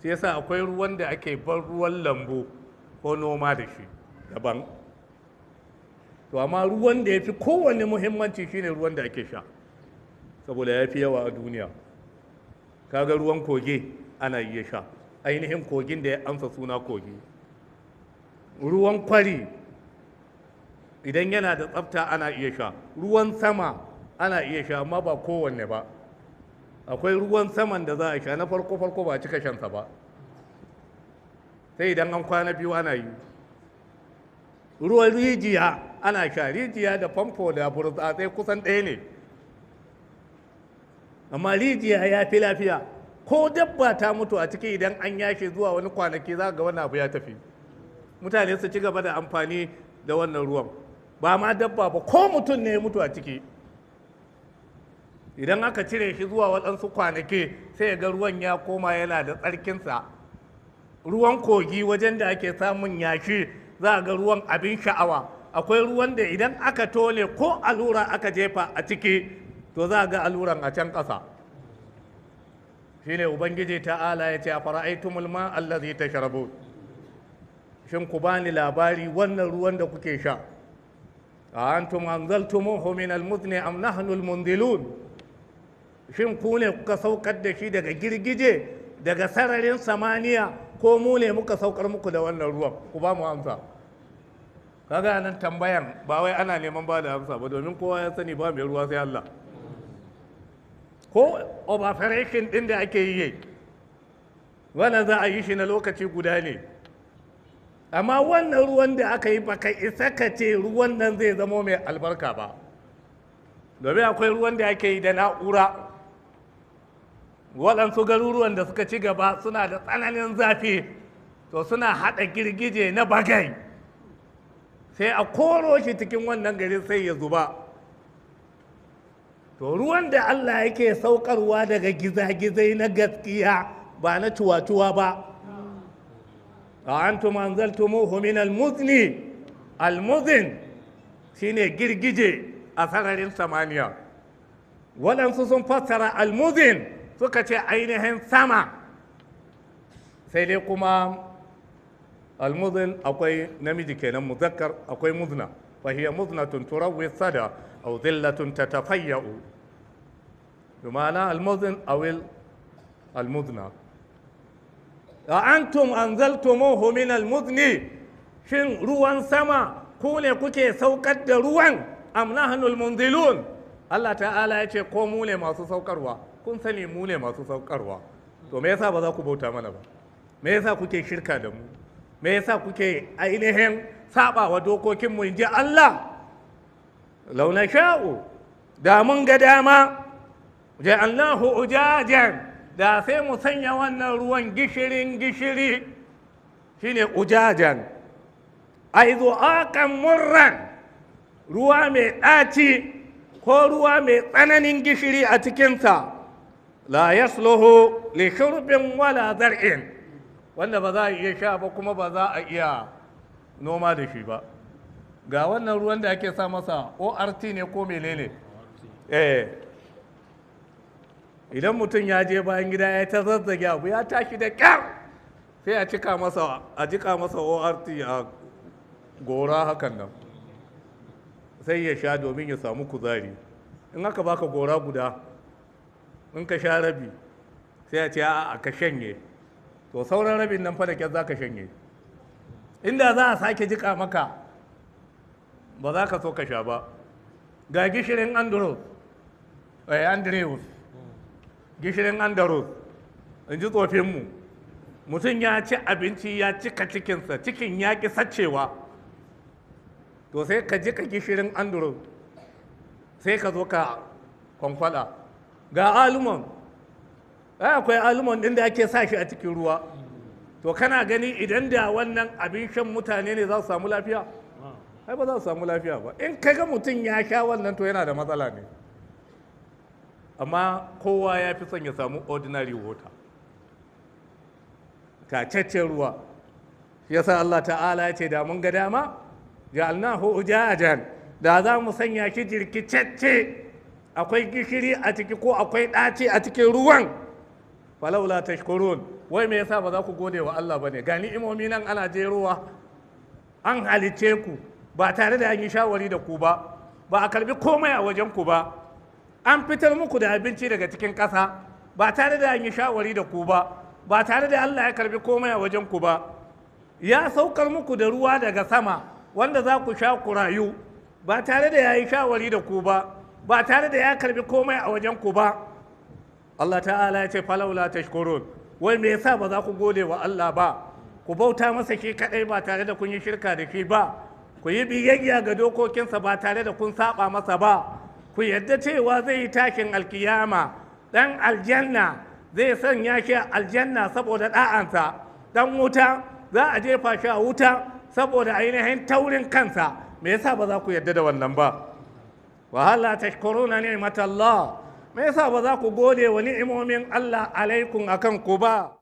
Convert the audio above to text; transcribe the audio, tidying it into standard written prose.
Sai yasa akwai ruwan da ake ban ruwan lambu ko noma da shi daban. To amma ruwan da ya fi kowanne muhimmanci shine ruwan da ake sha, saboda ya fi yawa a duniya. Kaga ruwan kogi ana iya sha, ainihin kogin da ya amsa suna kogi. Ruwan kwari idan yana da tsafta ana iya sha. Ruwan sama ana iya sha, amma ba kowanne ba. Akwai ruwan saman da za a sha na farko farko, ba a cika shansa ba, sai idan an kwana biyu ana yi. Ruwan rijiya ana sha. Rijiya da famfo da burtsatsai kusan ɗaya ne, amma rijiya ya fi lafiya. Ko dabba ta mutu a ciki, idan an yashe zuwa wani kwanaki za ga wannan abu ya tafi. Mutane su ci gaba da amfani da wannan ruwan. Ba ma dabba ba, ko mutum ne ya mutu a ciki, idan aka cire shi zuwa waɗansu kwanaki sai ga ruwan ya koma yana da tsarkinsa. Ruwan kogi, wajen da ake samun yashi, za a ga ruwan abin sha'awa. Akwai ruwan da idan aka tone ko allura aka jefa a ciki, to za a ga alluran a can ƙasa. Shine Ubangiji Ta'ala ya ce: "Afara'aytumul ma allazi tashrabun?" Shin ku bani labari, wannan ruwan da kuke sha, a antum anzaltumuhu min almuzni am nahnu almunzilun? Shin ku ne kuka saukar da shi daga girgije, daga sararin samaniya, ko mu ne muka saukar muku da wannan ruwan? Ku ba mu amsa. Kaga nan tambayan ba wai ana neman ba da amsa ba, domin kowa ya sani ba mai ruwa sai Allah. Ko evaporation din da ake yi, wannan za a yi shi na lokaci guda ne, amma wannan ruwan da aka yi, baka isa ka ce ruwan nan zai zamo mai albarka ba, domin akwai ruwan da ake yi da na'ura. Waɗansu garuruwan da suka ci gaba suna da tsananin zafi, to suna haɗa girgije na bagai, sai a koro shi cikin wannan gari, sai ya zuba. To ruwan da Allah yake saukarwa daga gizagizai na gaskiya, ba na cuwa-cuwa ba. A antum anzaltumuhu min almuzni. Almuzin shine girgije a sararin samaniya. Waɗansu sun fassara almuzin suka ce ainihin sama. Sai dai kuma almuzin akwai namiji kenan, muzakkar, akwai muzna. Fa hiya muznatun turawwi sada aw dhillatun tatafayya'u, bi ma'ana almuzin aw almuzna. A antum anzaltumuhu min almuzni? Shin ruwan sama ku ne kuke saukar da ruwan, am nahnu almunzilun? Allah Ta'ala ya ce ko mu ne masu saukarwa? Kun sani mu ne masu saukarwa, to me yasa ba za ku bauta mana ba? Me yasa kuke shirka da mu? Me yasa kuke ainihin saba wa dokokin mu? Inji Allah. Law nasha'u, da mun ga dama, ja'alnahu ujajan, da sai mu sanya wannan ruwan gishirin gishiri, shine ujajan, ai aqan murran, ruwa mai ɗaci ko ruwa mai tsananin gishiri a cikinsa, la yasluhu li shurbin wala zar'in, wanda ba za a iya sha ba kuma ba za a iya noma da shi ba. Ga wannan ruwan da ake sa masa ORT ne ko menene, idan mutum ya je bayan gida ya ta zazzage abu, ya tashi da kyar, sai a cika masa, a jika masa ORT a gora hakan nan, sai ya sha domin ya samu kuzari. In aka baka gora guda, in ka sha rabi, sai a ce a ka shanye. To sauran rabin nan fa da kyar za ka shanye. Inda za a sake jika maka, ba za ka so ka sha ba. Ga gishirin andros, andrews, gishirin andros, in ji tsofinmu. Mutum ya ci abinci ya cika cikinsa, cikin ya ƙi sacewa, to sai ka jika gishirin andros, sai ka zo ka kwankwada. Ga almond, ai akwai almond ɗin da ake sa shi a cikin ruwa. To kana gani idan da wannan abin shan mutane ne, za su samu lafiya? Ai ba za su samu lafiya ba. In ka ga mutum ya sha wannan, to yana da matsala ne. Amma kowa ya fi son ya samu ordinary water, tacaccen ruwa. Yasa Allah Ta'ala ya ce da mun ga dama, ja'alnahu ujajan, da za mu sanya shi jirkicecce, akwai gishiri a ciki ko akwai ɗaci a cikin ruwan. Falaula tashkurun? Wai me yasa ba za ku gode wa Allah bane? Ga ni'imomi nan ana jerowa, an halice ku ba tare da an yi shawari da ku ba, ba a karbi komai a wajen ku ba, an fitar muku da abinci daga cikin ƙasa ba tare da an yi shawari da ku ba, ba tare da Allah ya karbi komai a wajen ku ba, ya saukar muku da ruwa daga sama wanda za ku sha ku rayu ba tare da ya yi shawari da ku ba, ba tare da ya karbi komai a wajen ku ba. Allah ta'ala ya ce falaula tashkurun, wai me yasa ba za ku gode wa Allah ba, ku bauta masa shi kadai ba tare da kun yi shirka da shi ba, ku yi biyayya ga dokokinsa ba tare da kun saba masa ba, ku yadda cewa zai yi takin alkiyama, dan aljanna zai sanya shi aljanna saboda da'ansa, dan wuta za a jefa shi a wuta saboda ainihin taurin kansa. Me yasa ba za ku yadda da wannan ba? Wa halla tashkuruna ni'matallah, me yasa ba za ku gode wa ni'imomin Allah alaikum akan ku ba?